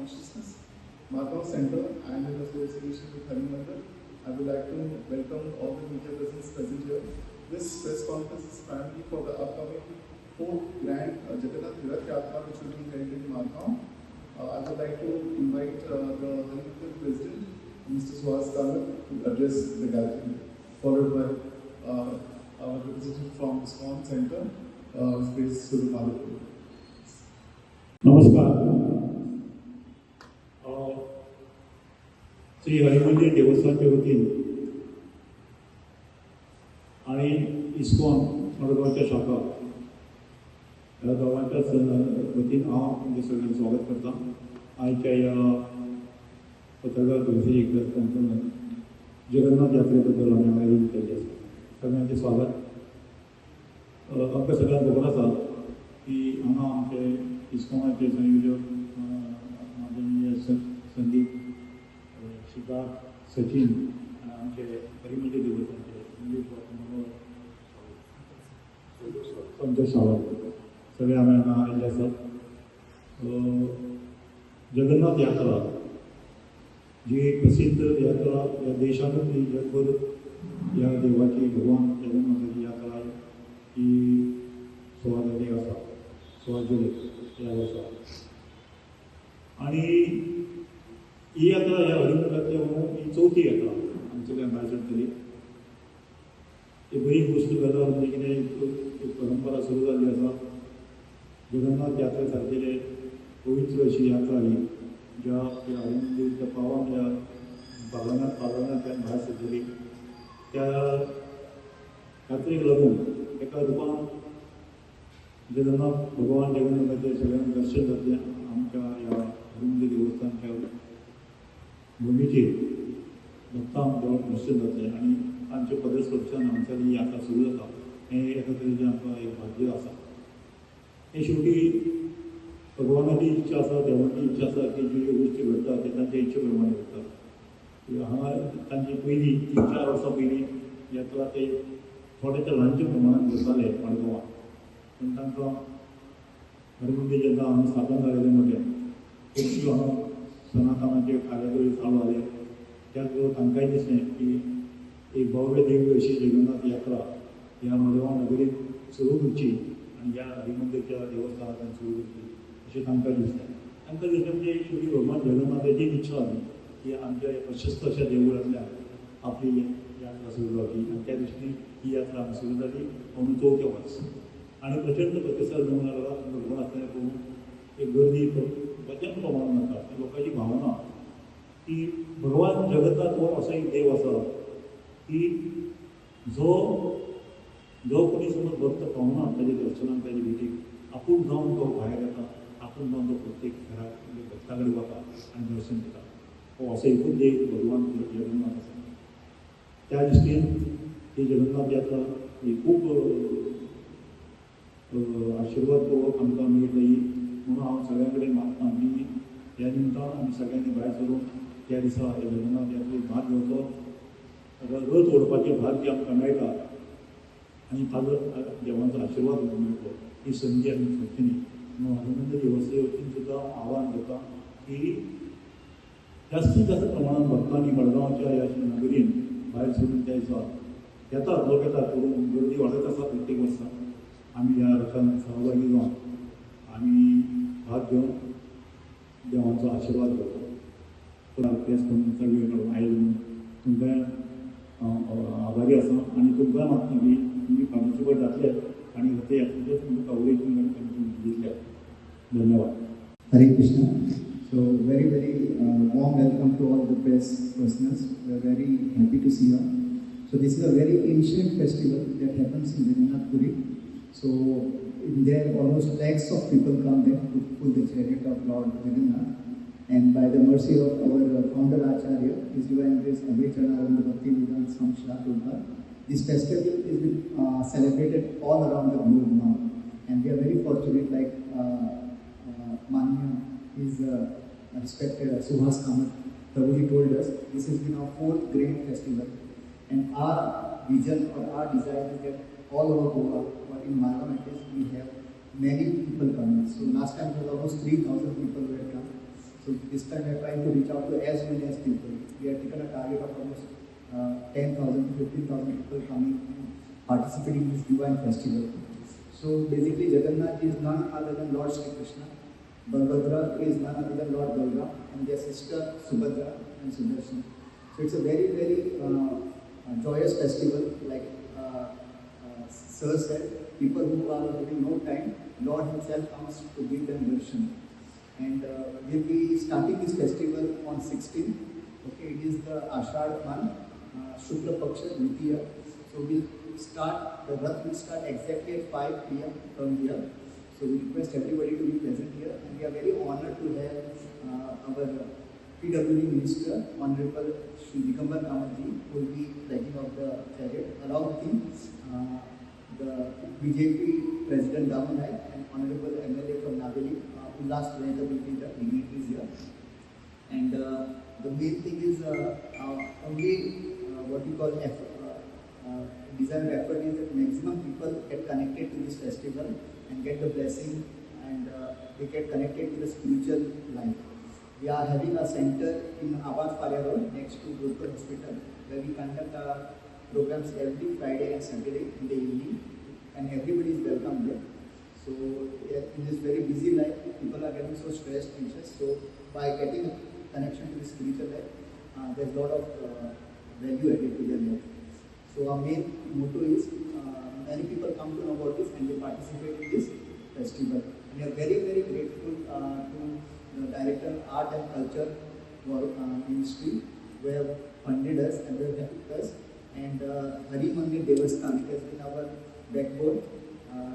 Consciousness, Margao Center, and in association with Harimandir. I would like to welcome all the media persons present here. This press conference is primarily for the upcoming fourth Grand Jagannath Rath Yatra, which will be held in Margao. I would like to invite the Harimandir President, Mr. Suhas Kamath, to address the gathering, followed by our representative from ISKCON Center, Shri Surya. नमस्कार. श्री हरिमंदिर देवस्थानच्या वतीन आणि ISKCON मडगांवच्या शाखा ह्या दोगांच्या वतीन हांव तुमचें सगळ्यांक स्वागत करता आयच्या ह्या पत्रकार परिशदेक प्रेस कॉन्फरन्स जगन्नाथ यात्रे बद्दल आमी हांगा आयोजीत केल्ली आसा. सगळ्यांचें स्वागत. आमकां सगळ्यांक खबर आसा की हांगा आमचे इस्कॉनाचे संयोजक आदरणीय संदीप, सिद्धार्थ, सचिन आनी आमचे हरिमंदिर देवस्थानचे मंगेश मनोहर, संतोष सावंत सगळे आमी हांगा आयिल्ले आसात. जगन्नाथ यात्रा जी प्रसिद्ध यात्रा ह्या देशानूच न्ही जगभर ह्या देवाची भगवान जगन्नाथाची यात्रा ही 16 तारखेक आसा, 16 जुलय ह्या वर्सा. आनी ही यात्रा ह्या हरिमंदिरांतल्या म्हणून ही चवथी यात्रा आमच्या भायर सरतली. एक बरी गोश्ट गजाल म्हणजे कितें एक परंपरा सुरू जाल्ली आसा. जगन्नाथ यात्रे सारकेले पवित्र अशी यात्रा ही ज्या हरिमंदिरच्या पावन ह्या पालनांतल्यान भायर सरतली त्या यात्रेक लागून एका रुपान जगन्नाथ भगवान जगन्नाथाचें सगळ्यांक दर्शन जातलें. आमच्या ह्या हरिमंदिर देवस्थानच्या भुमीचेर भक्तांक दर्शन जातलें आनी तांचे पदस्पर्शान हांगसर ही यात्रा सुरू जाता. हें एका तरेचें आमकां एक भाग्य आसा. हें शेवटी भगवानाची इच्छा आसा, देवाची इच्छा आसा की ज्यो ज्यो गोश्टी घडटा ते तांच्या इच्छे प्रमाणे घडटा. हांगा तांची पयलीं 3-4 वर्सां पयलीं यात्रा ते थोड्याच्या ल्हानशा प्रमाणान करताले मडगांवां, पूण तांकां हरिमंदिर जेन्ना हांगा स्थापन जालें म्हणलें खुबश्यो हांगा सनातनाचे कार्यावळी चालू जाले. त्याच बरोबर तांकांय दिसलें की एक भव्य दिव्य अशी जगन्नाथ यात्रा ह्या मडगांव नगरीत सुरू करची आनी ह्या हरिमंदिरच्या देवस्थानांतल्यान सुरू करची अशें तांकां दिसलें. तांकां दिसलें म्हणजे शेवटी भगवान जगन्नाथाची इच्छा आसली की आमच्या प्रशस्त अशा देवळांतल्यान आपली यात्रा सुरू जावची आनी त्या दृश्टीन ही यात्रा हांगा सुरू जाली म्हणून चवथें वर्स आनी प्रचंड प्रतिसाद मेळूंक लागला. तुमकां खबर आसतलें पळोवन एक गर्दी प्रचंड प्रमाणान जाता. लोकांची भावना की भगवान जगन्नाथ हो असो एक देव आसा की जो जो कोणी समज भक्त पावना ताच्या दर्शनाक ताजे भेटीक आपूण जावन तो भायर येता, आपूण जावन तो प्रत्येक घराक भक्ता कडेन वता आनी दर्शन दिता. हो असो एकूच देव भगवान जगन्नाथ आसा. त्या दृश्टीन ही जगन्नाथ यात्रा ही खूब आशिर्वाद पूर्वक आमकां मेळटा ही म्हणून हांव सगळ्यां कडेन मागता की ह्या निमतान आमी सगळ्यांनी भायर सरून त्या दिसा ह्या जगन्नाथ यात्रेक भाग घेवचो. रथ ओडपाचें भाग्य आमकां मेळटा आनी ताजो देवांचो आशिर्वाद आमकां मेळटलो ही संदी आमी सोडची न्ही. म्हणून हरिमंदिर देवस्थाना वतीन सुद्दां हांव आव्हान करता की जास्तीत जास्त प्रमाणान भक्तांनी मडगांवच्या ह्या नगरीन भायर सरून त्या दिसा येतात, लोक येतात करून गर्दी वाडत आसा प्रत्येक वर्सा. आमी ह्या रथान सहभागी जावन आमी भाग घेवन देवांचो आशिर्वाद घेवचो. प्रेस कॉन्फरन्साक वेळ काडून आयले म्हणून तुमकां आभारी आसा आनी तुमकां मागता की तुमी पार्टिसिपेट जातले आनी रथयात्रेचें तुमकां कवरेज तुमकां दितले. धन्यवाद. Hare Krishna. So very very warm welcome to all the press personnel. We are very happy to see you. So this is a very ancient festival that happens in Jagannath Puri. So in there almost lakhs of people come there to pull the chariot of Lord Jagannath. And by the mercy of our founder Acharya, His Divine Grace Abhay Charanaravinda Bhakti Vedanta Swami Srila Prabhupada, this festival is celebrated all around the globe now. And we are very fortunate, like Manya is respected Suhas Kamath Prabhuji told us, this has been our fourth great festival. And our vision or our desire is that all over Goa or in Margao at least we have many people coming. So last time it was almost 3,000 people who had come. So So this time we are trying to reach out to as many as people. We have taken a target of almost 10,000 to 15,000 people coming and participating in this divine festival. So basically Jagannath is none other than Lord Shri Krishna. Balbhadra is none other than Lord Balram, and their sister Subhadra and Sudarshan. So it's a very, very joyous festival. Like Sir said, people who are having no time, Lord himself comes to give them darshan. And we'll be starting this festival on 16th. Okay, it is the Ashad month, Shukla Paksha Dvitiya. So we'll start, the Rath will start exactly at 5 p.m. from here. So we request everybody to be present here, and we are very honored to have our PWD Minister, Honorable Shri Digambar Kamat ji, who will be flagging off the chariot. Along with him, the BJP President Damu Naik and Honorable MLA from Navelim, Ulhas Tuyenkar will be the dignitaries here. And the main thing is only what we call design of effort is that maximum people get connected to this festival and get the blessing, and they get connected to the spiritual life. We are having a center in Abad Faria Road next to Gurukul Hospital, where we conduct our programs every Friday and Saturday in the evening, and everybody is welcome there. So in this very busy life, people are getting so stressed, anxious. So by getting a connection to the spiritual life, there's a lot of value added to their life. So our main motto is many people come to know about this and they participate in this festival. And we are very, very grateful to the Director of Art and Culture Ministry, who have funded us and who have helped us. And Hari Mandir Devasthan, it has been our backbone.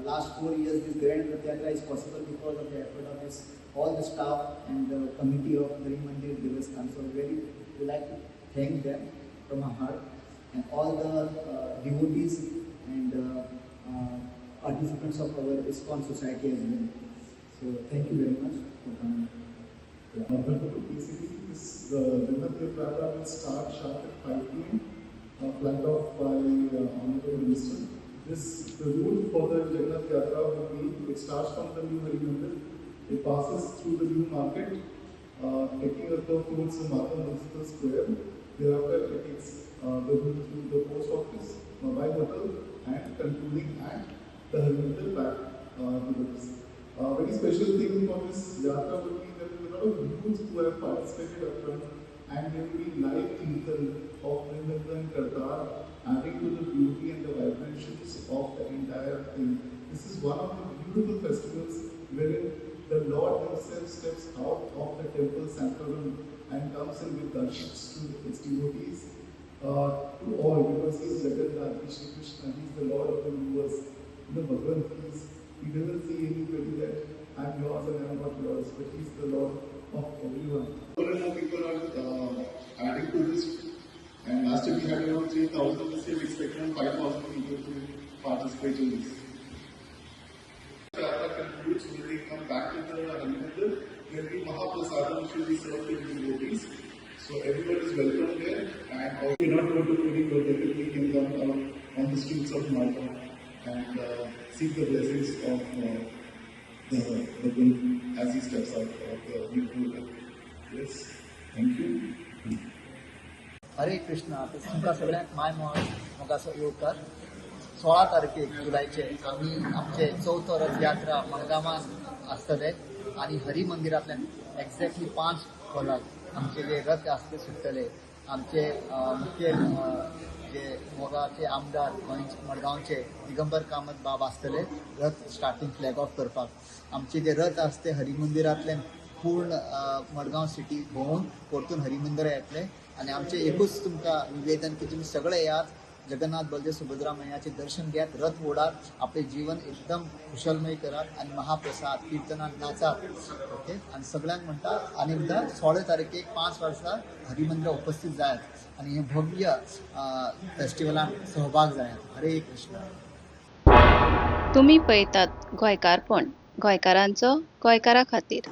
Last 4 years, this Grand Rath Yatra is possible because of the effort of this, all the staff and the committee of Hari Mandir Devasthan. So we like to thank them from our heart, and all the devotees and participants of our ISKCON society as well. So thank you very much for coming. Yeah. Basically, this Jagannath Yatra will start sharp at 5 p.m., flagged off by Honorable Minister. The route for the Jagannath Yatra will be, it starts from the new Hari Mandir, it passes through the new market, taking a curve towards the Mata Municipal Square. Thereafter, it takes the route through the post office, Mumbai Hotel, and concluding at the Hari Mandir back to the this. Very special thing for this yatra will be there will be a lot of youths who have participated up front, and there will be live kirtan of Hari and Kartar, adding to the beauty and the vibrations of the entire thing. This is one of the beautiful festivals wherein the Lord himself steps out of the temple sanctorum and comes in with darshans to his devotees, to all, because he is Jagannath, he is Shri Krishna, he is the Lord of the universe. You know, Bhagwan, he doesn't see anybody that I'm yours and I'm not yours, but he's the Lord of everyone. More and more people are adding to this, and last year we had around 3,000, this year we expect around 5,000 people to participate in this. Yatra concludes when they come back to the Hari Mandir, there will be Mahaprasadam which will be served to the devotees. So everyone is welcome there, and we are not going to Puri, but definitely can come out on the streets of Malta and seek the blessings of the bull as he steps out of the beautiful temple. Yes, thank you. Hare Krishna. तुमकां सगळ्यांक माय मोगाचो येवकार. 16 तारखेक जुलयचे आमी आमचे चवथो रथयात्रा मडगांवान आसतले आनी हरी मंदिरांतल्यान एक्झॅक्टली 5 वरांक आमचे जे रथ आसले सुट्टले. आमचे मुखेल जे मोगाचे आमदार मडगांवचे दिगंबर कामत बाब आसतले रथ स्टार्टींग फ्लॅग ऑफ करपाक. आमचे जे रथ आसते हरी मंदिरांतल्यान पूर्ण मडगांव सिटी भोंवून परतून हरी मंदिरां येतले. आनी आमचें एकूच तुमकां निवेदन की तुमी सगळे येयात, जगन्नाथ बलदेव सुभद्रा मैयाचे दर्शन घेयात, रथ ओढात, आपले जीवन एकदम कुशलमय करात आनी महाप्रसाद किर्तनान नाचात. ओके, आनी सगळ्यांक म्हणटा आनी एकदां 16 तारखेक 5 वर्सां हरिमंदिरा उपस्थित जायात आनी हे भव्य फेस्टिवलान सहभाग जायात. हरे कृष्ण. तुमी पळयतात गोंयकारपण, गोंयकारांचो गोंयकारा खातीर.